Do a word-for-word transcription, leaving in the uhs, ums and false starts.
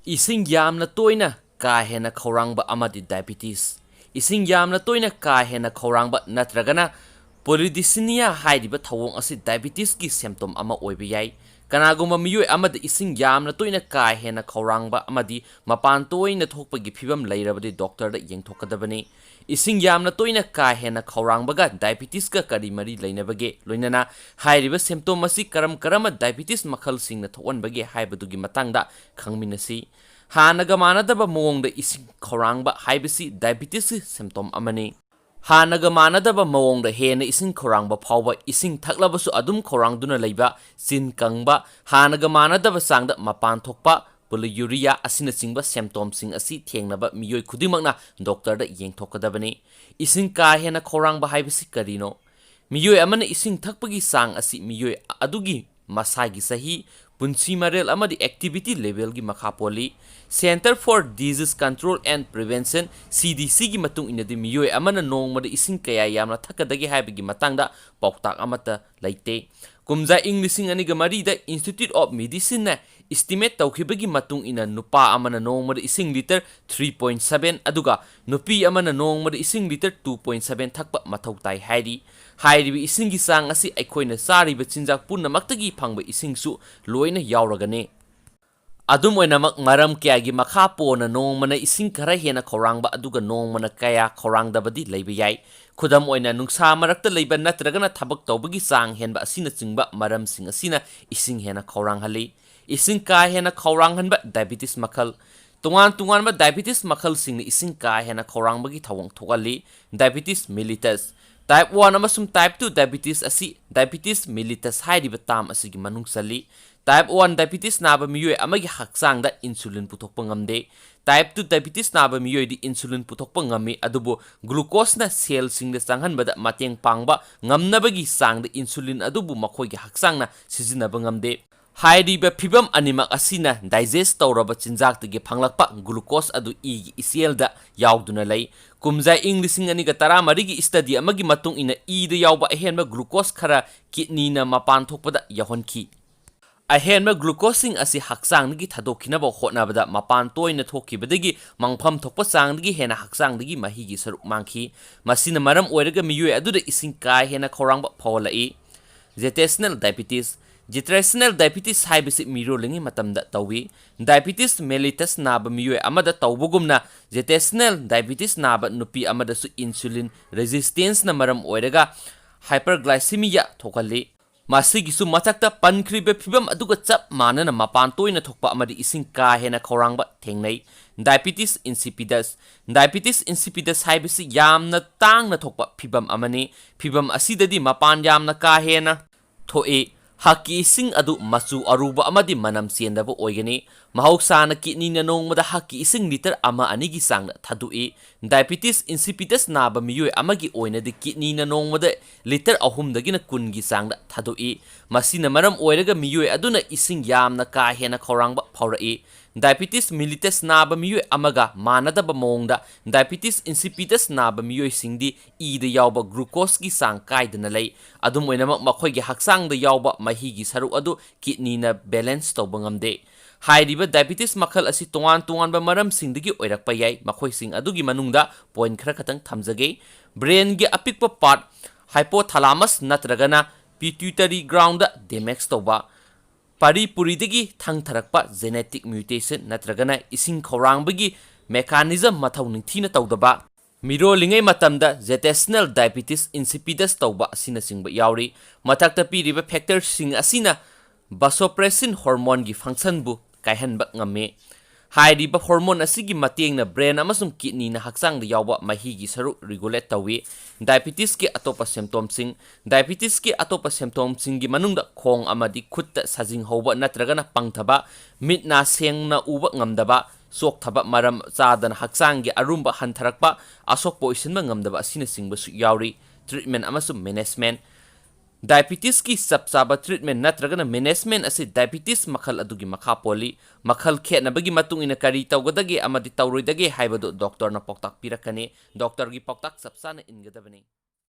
ꯏꯁꯤꯡ ꯌꯥꯝꯅ ꯇꯣꯏꯅ ꯀꯥ ꯍꯦꯟꯅ ꯈꯧꯔꯥꯡꯕ ꯑꯃꯗꯤ diabetes꯫ ꯏꯁꯤꯡ ꯌꯥꯝꯅ ꯇꯣꯏꯅ ꯀꯥ ꯍꯦꯟꯅ ꯈꯧꯔꯥꯡꯕ ꯅꯠꯇ꯭ꯔꯒꯅ polycythemia ꯍꯥꯏꯔꯤꯕ ꯊꯧꯑꯣꯡ ꯑꯁꯤ diabetesꯀꯤ symptom ꯑꯃ ꯑꯣꯏꯕ ꯌꯥꯏ꯫ ꯀꯅꯥꯒꯨꯝꯕ ꯃꯤꯑꯣꯏ ꯑꯃꯗ ꯏꯁꯤꯡ ꯌꯥꯝꯅ ꯇꯣꯏꯅ ꯀꯥ ꯍꯦꯟꯅ ꯈꯧꯔꯥꯡꯕ ꯑꯃꯗꯤ ꯃꯄꯥꯟ ꯇꯣꯏꯅ ꯊꯣꯛꯄꯒꯤ ꯐꯤꯚꯝ ꯂꯩꯔꯕꯗꯤ doctorꯗ ꯌꯦꯡꯊꯣꯛꯀꯗꯕꯅꯤ꯫ ꯏꯁꯤꯡ ꯌꯥꯝꯅ ꯇꯣꯏꯅ ꯀꯥ ꯍꯦꯟꯅ ꯈꯧꯔꯥꯡꯕꯒ diabetesꯀ ꯀꯔꯤ ꯃꯔꯤ ꯂꯩꯅꯕꯒꯦ? ꯂꯣꯏꯅꯅ ꯍꯥꯏꯔꯤꯕ symptom ꯑꯁꯤ ꯀꯔꯝ ꯀꯔꯝꯕ diabetes ꯃꯈꯜꯁꯤꯡꯅ ꯊꯣꯛꯍꯟꯕꯒꯦ ꯍꯥꯏꯕꯗꯨꯒꯤ ꯃꯇꯥꯡꯗ ꯈꯪꯃꯤꯟꯅꯁꯤ꯫ ꯍꯥꯟꯅꯒ ꯃꯥꯟꯅꯗꯕ ꯃꯑꯣꯡꯗ ꯏꯁꯤꯡ ꯈꯧꯔꯥꯡꯕ ꯍꯥꯏꯕꯁꯤ diabetesꯀꯤ symptom ꯑꯃꯅꯤ꯫ ꯍꯥꯟꯅꯒ ꯃꯥꯟꯅꯗꯕ ꯃꯑꯣꯡꯗ ꯍꯦꯟꯅ ꯏꯁꯤꯡ ꯈꯧꯔꯥꯡꯕ ꯐꯥꯎꯕ, ꯏꯁꯤꯡ ꯊꯛꯂꯕꯁꯨ ꯑꯗꯨꯝ ꯈꯧꯔꯥꯡꯗꯨꯅ ꯂꯩꯕ, ꯆꯤꯟ ꯀꯪꯕ, ꯍꯥꯟꯅꯒ ꯃꯥꯟꯅꯗꯕ ꯆꯥꯡꯗ ꯃꯄꯥꯟ ꯊꯣꯛꯄ, polyuria ꯑꯁꯤꯅꯆꯤꯡꯕ symptomꯁꯤꯡ ꯑꯁꯤ ꯊꯦꯡꯅꯕ ꯃꯤꯑꯣꯏ ꯈꯨꯗꯤꯡꯃꯛꯅ doctorꯗ ꯌꯦꯡꯊꯣꯛꯀꯗꯕꯅꯤ꯫ ꯏꯁꯤꯡ ꯀꯥ ꯍꯦꯟꯅ ꯈꯧꯔꯥꯡꯕ ꯍꯥꯏꯕꯁꯤ ꯀꯔꯤꯅꯣ? ꯃꯤꯑꯣꯏ ꯑꯃꯅ ꯏꯁꯤꯡ ꯊꯛꯄꯒꯤ ꯆꯥꯡ ꯑꯁꯤ ꯃꯤꯑꯣꯏ ꯑꯗꯨꯒꯤ ꯃꯁꯥꯒꯤ ꯆꯍꯤ, ꯄꯨꯟꯁꯤ ꯃꯔꯦꯜ ꯑꯃꯗꯤ activity levelꯒꯤ ꯃꯈꯥ ꯄꯣꯜꯂꯤ꯫ Centre for Disease Control and Prevention, CDCꯒꯤ ꯃꯇꯨꯡ ꯏꯟꯅꯗꯤ ꯃꯤꯑꯣꯏ ꯑꯃꯅ ꯅꯣꯡꯃꯗ ꯏꯁꯤꯡ ꯀꯌꯥ ꯌꯥꯝꯅ ꯊꯛꯀꯗꯒꯦ ꯍꯥꯏꯕꯒꯤ ꯃꯇꯥꯡꯗ ꯄꯥꯎꯇꯥꯛ ꯑꯃꯠꯇ ꯂꯩꯇꯦ꯫ ꯀꯨꯝꯖꯥ ꯏꯪ ꯂꯤꯁꯤꯡ ꯑꯅꯤꯒ ꯃꯔꯤꯗ Institute of Medicineꯅ estimate ꯇꯧꯈꯤꯕꯒꯤ ꯃꯇꯨꯡ ꯏꯟꯅ ꯅꯨꯄꯥ ꯑꯃꯅ ꯅꯣꯡꯃꯗ ꯏꯁꯤꯡ litre three point seven ꯑꯗꯨꯒ ꯅꯨꯄꯤ ꯑꯃꯅ ꯅꯣꯡꯃꯗ ꯏꯁꯤꯡ litre two point seven ꯊꯛꯄ ꯃꯊꯧ ꯇꯥꯏ ꯍꯥꯏꯔꯤ꯫ ꯍꯥꯏꯔꯤꯕ ꯏꯁꯤꯡꯒꯤ ꯆꯥꯡ ꯑꯁꯤ ꯑꯩꯈꯣꯏꯅ ꯆꯥꯔꯤꯕ ꯆꯤꯟꯖꯥꯛ ꯄꯨꯝꯅꯃꯛꯇꯒꯤ ꯐꯪꯕ ꯏꯁꯤꯡꯁꯨ ꯂꯣꯏꯅ ꯌꯥꯎꯔꯒꯅꯤ꯫ ꯑꯗꯨꯝ ꯑꯣꯏꯅꯃꯛ, ꯃꯔꯝ ꯀꯌꯥꯒꯤ ꯃꯈꯥ ꯄꯣꯟꯅ ꯅꯣꯡꯃꯅ ꯏꯁꯤꯡ ꯈꯔ ꯍꯦꯟꯅ ꯈꯧꯔꯥꯡꯕ ꯑꯗꯨꯒ ꯅꯣꯡꯃꯅ ꯀꯌꯥ ꯈꯧꯔꯥꯡꯗꯕꯗꯤ ꯂꯩꯕ ꯌꯥꯏ꯫ ꯈꯨꯗꯝ ꯑꯣꯏꯅ, ꯅꯨꯡꯁꯥ ꯃꯔꯛꯇ ꯂꯩꯕ ꯅꯠꯇ꯭ꯔꯒꯅ ꯊꯕꯛ ꯇꯧꯕꯒꯤ ꯆꯥꯡ ꯍꯦꯟꯕ ꯑꯁꯤꯅꯆꯤꯡꯕ ꯃꯔꯝꯁꯤꯡ ꯑꯁꯤꯅ ꯏꯁꯤꯡ ꯍꯦꯟꯅ ꯈꯧꯔꯥꯡꯍꯜꯂꯤ꯫ ꯏꯁꯤꯡ ꯀꯥ ꯍꯦꯟꯅ ꯈꯧꯔꯥꯡꯍꯟꯕ diabetes ꯃꯈꯜ꯫ ꯇꯣꯉꯥꯟ ꯇꯣꯉꯥꯟꯕ diabetes ꯃꯈꯜꯁꯤꯡꯅ ꯏꯁꯤꯡ ꯀꯥ ꯍꯦꯟꯅ ꯈꯧꯔꯥꯡꯕꯒꯤ ꯊꯧꯑꯣꯡ ꯊꯣꯛꯍꯜꯂꯤ꯫ Diabetes mellitus꯫ Type one ꯑꯃꯁꯨꯡ type two diabetes ꯑꯁꯤ diabetes mellitus ꯍꯥꯏꯔꯤꯕ term ꯑꯁꯤꯒꯤ ꯃꯅꯨꯡ ꯆꯜꯂꯤ꯫ Type one diabetes ꯅꯥꯕ ꯃꯤꯑꯣꯏ ꯑꯃꯒꯤ ꯍꯛꯆꯥꯡꯗ insulin ꯄꯨꯊꯣꯛꯄ ꯉꯝꯗꯦ꯫ Type two diabetes ꯅꯥꯕ ꯃꯤꯑꯣꯏꯗꯤ insulin ꯄꯨꯊꯣꯛꯄ ꯉꯝꯃꯤ, ꯑꯗꯨꯕꯨ glucoseꯅ cellꯁꯤꯡꯗ ꯆꯪꯍꯟꯕꯗ ꯃꯇꯦꯡ ꯄꯥꯡꯕ ꯉꯝꯅꯕꯒꯤ ꯆꯥꯡꯗ insulin ꯑꯗꯨꯕꯨ ꯃꯈꯣꯏꯒꯤ ꯍꯛꯆꯥꯡꯅ ꯁꯤꯖꯤꯟꯅꯕ ꯉꯝꯗꯦ꯫ ꯍꯥꯏꯔꯤꯕ ꯐꯤꯚꯝ ꯑꯅꯤꯃꯛ ꯑꯁꯤꯅ digest ꯇꯧꯔꯕ ꯆꯤꯟꯖꯥꯛꯇꯒꯤ ꯐꯪꯂꯛꯄ glucose ꯑꯗꯨ ꯏꯒꯤ ꯏꯆꯦꯜꯗ ꯌꯥꯎꯗꯨꯅ ꯂꯩ꯫ ꯀꯨꯝꯖꯥ ꯏꯪ ꯂꯤꯁꯤꯡ ꯑꯅꯤꯒ ꯇꯔꯥꯃꯔꯤꯒꯤ study ꯑꯃꯒꯤ ꯃꯇꯨꯡ ꯏꯟꯅ, ꯏꯗ ꯌꯥꯎꯕ ꯑꯍꯦꯟꯕ glucose ꯈꯔ kidneyꯅ ꯃꯄꯥꯟ ꯊꯣꯛꯄꯗ ꯌꯥꯎꯍꯟꯈꯤ꯫ ꯑꯍꯦꯟꯕ glucoseꯁꯤꯡ ꯑꯁꯤ ꯍꯛꯆꯥꯡꯗꯒꯤ ꯊꯥꯗꯣꯛꯈꯤꯅꯕ ꯍꯣꯠꯅꯕꯗ ꯃꯄꯥꯟ ꯇꯣꯏꯅ ꯊꯣꯛꯈꯤꯕꯗꯒꯤ ꯃꯪꯐꯝ ꯊꯣꯛꯄ ꯆꯥꯡꯗꯒꯤ ꯍꯦꯟꯅ ꯍꯛꯆꯥꯡꯗꯒꯤ ꯃꯍꯤꯒꯤ ꯁꯔꯨꯛ ꯃꯥꯡꯈꯤ꯫ ꯃꯁꯤꯅ ꯃꯔꯝ ꯑꯣꯏꯔꯒ ꯃꯤꯑꯣꯏ ꯑꯗꯨꯗ ꯏꯁꯤꯡ ꯀꯥ ꯍꯦꯟꯅ ꯈꯧꯔꯥꯡꯕ ꯐꯥꯎꯍꯜꯂꯛꯏ꯫ Gestational diabetes꯫ Gestational diabetes ꯍꯥꯏꯕꯁꯤ ꯃꯤꯔꯣꯜꯂꯤꯉꯩ ꯃꯇꯝꯗ ꯇꯧꯏ꯫ Diabetes mellitus ꯅꯥꯕ ꯃꯤꯑꯣꯏ ꯑꯃꯗ ꯇꯧꯕꯒꯨꯝꯅ, gestational diabetes ꯅꯥꯕ ꯅꯨꯄꯤ ꯑꯃꯗꯁꯨ insulin resistanceꯅ ꯃꯔꯝ ꯑꯣꯏꯔꯒ hyperglycemia ꯊꯣꯛꯍꯜꯂꯤ꯫ ꯃꯁꯤꯒꯤꯁꯨ ꯃꯊꯛꯇ ꯄꯟꯈ꯭ꯔꯤꯕ ꯐꯤꯚꯝ ꯑꯗꯨꯒ ꯆꯞ ꯃꯥꯟꯅꯅ ꯃꯄꯥꯟ ꯇꯣꯏꯅ ꯊꯣꯛꯄ ꯑꯃꯗꯤ ꯏꯁꯤꯡ ꯀꯥ ꯍꯦꯟꯅ ꯈꯧꯔꯥꯡꯕ ꯊꯦꯡꯅꯩ꯫ Diabetes insipidus꯫ Diabetes insipidus ꯍꯥꯏꯕꯁꯤ ꯌꯥꯝꯅ ꯇꯥꯡꯅ ꯊꯣꯛꯄ ꯐꯤꯚꯝ ꯑꯃꯅꯤ꯫ ꯐꯤꯚꯝ ꯑꯁꯤꯗꯗꯤ ꯃꯄꯥꯟ ꯌꯥꯝꯅ ꯀꯥ ꯍꯦꯟꯅ ꯊꯣꯛꯏ꯫ ꯍꯛꯀꯤ ꯏꯁꯤꯡ ꯑꯗꯨ ꯃꯆꯨ ꯑꯔꯨꯕ ꯑꯃꯗꯤ ꯃꯅꯝ ꯆꯦꯟꯗꯕ ꯑꯣꯏꯒꯅꯤ꯫ ꯃꯍꯧꯁꯥꯅ kidneyꯅ ꯅꯣꯡꯃꯗ ꯍꯛꯀꯤ ꯏꯁꯤꯡ litre ꯑꯃ ꯑꯅꯤꯒꯤ ꯆꯥꯡꯗ ꯊꯥꯗꯣꯛꯏ꯫ Diabetes insipidus ꯅꯥꯕ ꯃꯤꯑꯣꯏ ꯑꯃꯒꯤ ꯑꯣꯏꯅꯗꯤ kidneyꯅ ꯅꯣꯡꯃꯗ litre ꯑꯍꯨꯝꯗꯒꯤꯅ ꯀꯨꯟꯒꯤ ꯆꯥꯡꯗ ꯊꯥꯗꯣꯛꯏ꯫ ꯃꯁꯤꯅ ꯃꯔꯝ ꯑꯣꯏꯔꯒ ꯃꯤꯑꯣꯏ ꯑꯗꯨꯅ ꯏꯁꯤꯡ ꯌꯥꯝꯅ ꯀꯥ ꯍꯦꯟꯅ ꯈꯧꯔꯥꯡꯕ ꯐꯥꯎꯔꯛꯏ꯫ Diabetes mellitus ꯅꯥꯕ ꯃꯤꯑꯣꯏ ꯑꯃꯒ ꯃꯥꯟꯅꯗꯕ ꯃꯑꯣꯡꯗ, diabetes insipidus ꯅꯥꯕ ꯃꯤꯑꯣꯏꯁꯤꯡꯗꯤ ꯏꯗ ꯌꯥꯎꯕ glucoseꯀꯤ ꯆꯥꯡ ꯀꯥꯏꯗꯅ ꯂꯩ꯫ ꯑꯗꯨꯝ ꯑꯣꯏꯅꯃꯛ, ꯃꯈꯣꯏꯒꯤ ꯍꯛꯆꯥꯡꯗ ꯌꯥꯎꯕ ꯃꯍꯤꯒꯤ ꯁꯔꯨꯛ ꯑꯗꯨ kidneyꯅ balance ꯇꯧꯕ ꯉꯝꯗꯦ꯫ ꯍꯥꯏꯔꯤꯕ diabetes ꯃꯈꯜ ꯑꯁꯤ ꯇꯣꯉꯥꯟ ꯇꯣꯉꯥꯟꯕ ꯃꯔꯝꯁꯤꯡꯗꯒꯤ ꯑꯣꯏꯔꯛꯄ ꯌꯥꯏ꯫ ꯃꯈꯣꯏꯁꯤꯡ ꯑꯗꯨꯒꯤ ꯃꯅꯨꯡꯗ point ꯈꯔ ꯈꯛꯇꯪ ꯊꯝꯖꯒꯦ꯫ Brainꯒꯤ ꯑꯄꯤꯛꯄ part hypothalamus ꯅꯠꯇ꯭ꯔꯒꯅ pituitary glandꯗ damage ꯇꯧꯕ, ꯄꯔꯤ ꯄꯨꯔꯤꯗꯒꯤ ꯊꯪꯊꯔꯛꯄ genetic mutation ꯅꯠꯇ꯭ꯔꯒꯅ ꯏꯁꯤꯡ ꯈꯧꯔꯥꯡꯕꯒꯤ mechanism ꯃꯊꯧ ꯅꯤꯡꯊꯤꯅ ꯇꯧꯗꯕ, ꯃꯤꯔꯣꯜꯂꯤꯉꯩ ꯃꯇꯝꯗ gestational diabetes insipidus ꯇꯧꯕ ꯑꯁꯤꯅꯆꯤꯡꯕ ꯌꯥꯎꯔꯤ꯫ ꯃꯊꯛꯇ ꯄꯤꯔꯤꯕ factorꯁꯤꯡ ꯑꯁꯤꯅ vasopressin hormoneꯒꯤ functionꯕꯨ ꯀꯥꯏꯍꯟꯕ ꯉꯝꯃꯤ꯫ ꯍꯥꯏꯔꯤꯕ hormone ꯑꯁꯤꯒꯤ ꯃꯇꯦꯡꯅ brain ꯑꯃꯁꯨꯡ kidneyꯅ ꯍꯛꯆꯥꯡꯗ ꯌꯥꯎꯕ ꯃꯍꯤꯒꯤ ꯁꯔꯨꯛ regulate ꯇꯧꯏ꯫ Diabetesꯀꯤ ꯑꯇꯣꯞꯄ symptomꯁꯤꯡ꯫ Diabetesꯀꯤ ꯑꯇꯣꯞꯄ symptomꯁꯤꯡꯒꯤ ꯃꯅꯨꯡꯗ ꯈꯣꯡ ꯑꯃꯗꯤ ꯈꯨꯠꯇ ꯁꯥꯖꯤꯡ ꯍꯧꯕ ꯅꯠꯇ꯭ꯔꯒꯅ ꯄꯪꯊꯕ, ꯃꯤꯠ ꯅꯥ ꯁꯦꯡꯅ ꯎꯕ ꯉꯝꯗꯕ, ꯆꯣꯛꯊꯕ, ꯃꯔꯝ ꯆꯥꯗꯅ ꯍꯛꯆꯥꯡꯒꯤ ꯑꯔꯨꯝꯕ ꯍꯟꯊꯔꯛꯄ, ꯑꯁꯣꯛꯄ ꯑꯣꯏꯁꯤꯟꯕ ꯉꯝꯗꯕ ꯑꯁꯤꯅꯆꯤꯡꯕꯁꯨ ꯌꯥꯎꯔꯤ꯫ Treatment ꯑꯃꯁꯨꯡ management꯫ Diabetesꯀꯤ ꯆꯞ ꯆꯥꯕ treatment ꯅꯠꯇ꯭ꯔꯒꯅ management ꯑꯁꯤ diabetes ꯃꯈꯜ ꯑꯗꯨꯒꯤ ꯃꯈꯥ ꯄꯣꯜꯂꯤ꯫ ꯃꯈꯜ ꯈꯦꯠꯅꯕꯒꯤ ꯃꯇꯨꯡ ꯏꯟꯅ ꯀꯔꯤ ꯇꯧꯒꯗꯒꯦ ꯑꯃꯗꯤ ꯇꯧꯔꯣꯏꯗꯒꯦ ꯍꯥꯏꯕꯗꯨ doctorꯅ ꯄꯥꯎꯇꯥꯛ ꯄꯤꯔꯛꯀꯅꯤ꯫ Doctorꯒꯤ ꯄꯥꯎꯇꯥꯛ ꯆꯞ ꯆꯥꯅ ꯏꯟꯒꯗꯕꯅꯤ꯫